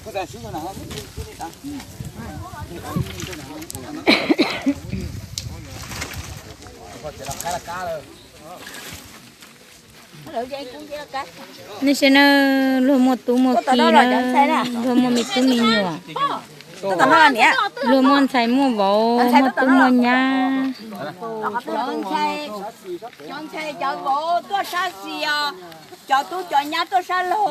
Nej saib na, luag muaj tub muaj ki na, luag muaj me tub me nyuam, luag muaj ntxhais muaj vauv, muaj tub muaj nyab. Cov ntxhais cov vauv tuaj sab xis os, cov tub cov nyab tuaj sab laug.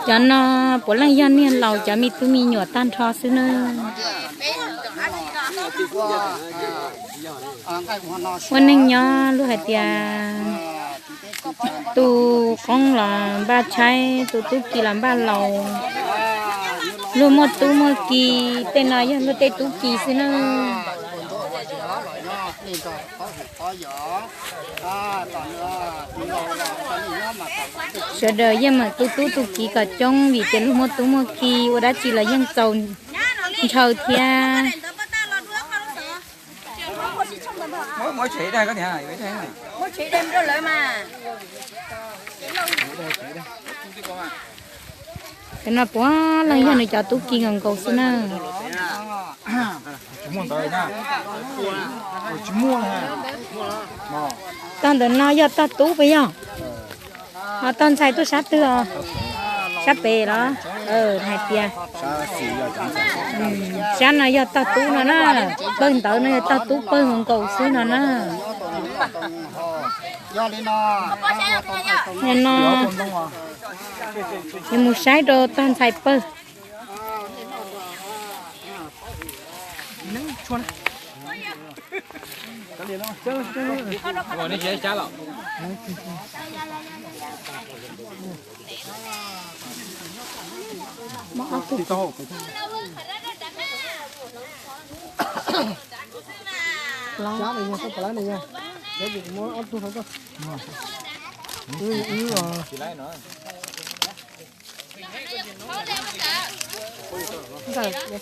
Cov no puav leej yog niag laus cov me tub me nyuam tag nrho xwb na. Ua neeg nyob luag hais tias tus qoob los npaj tshaib, tus tub ki los npaj laus. Luag muaj tub muaj ki, tej no yog luag tej tub ki xwb na. Sawv daws yeej meem tu tub tu kiv kom coob vim tias luag muaj tub muaj ki ua dab tsi los yeej txaus ntshaw thiab. Cov no puav leej yog nws cov tub ki nkaus nkaus xwb na. Tog ntawm no yog tog tub puas yog? Ho tog ntxhais tuaj sab twg os? Sab pem los? Hais tias sab no yog tog tub no na, pawg ntawd no yog tog tub pawg nkaus nkaus xwb no na. Nim no yuav mus saib rau tog ntxhais pawg.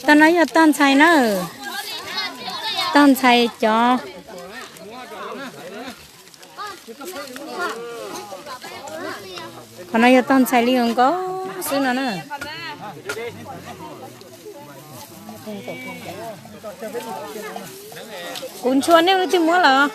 Tog no yog tog ntxhais na, tog ntxhais cov. Qhov no yog tog ntxhais li nkaus xwb no na. Kuv ntshua nej twb muab lawm.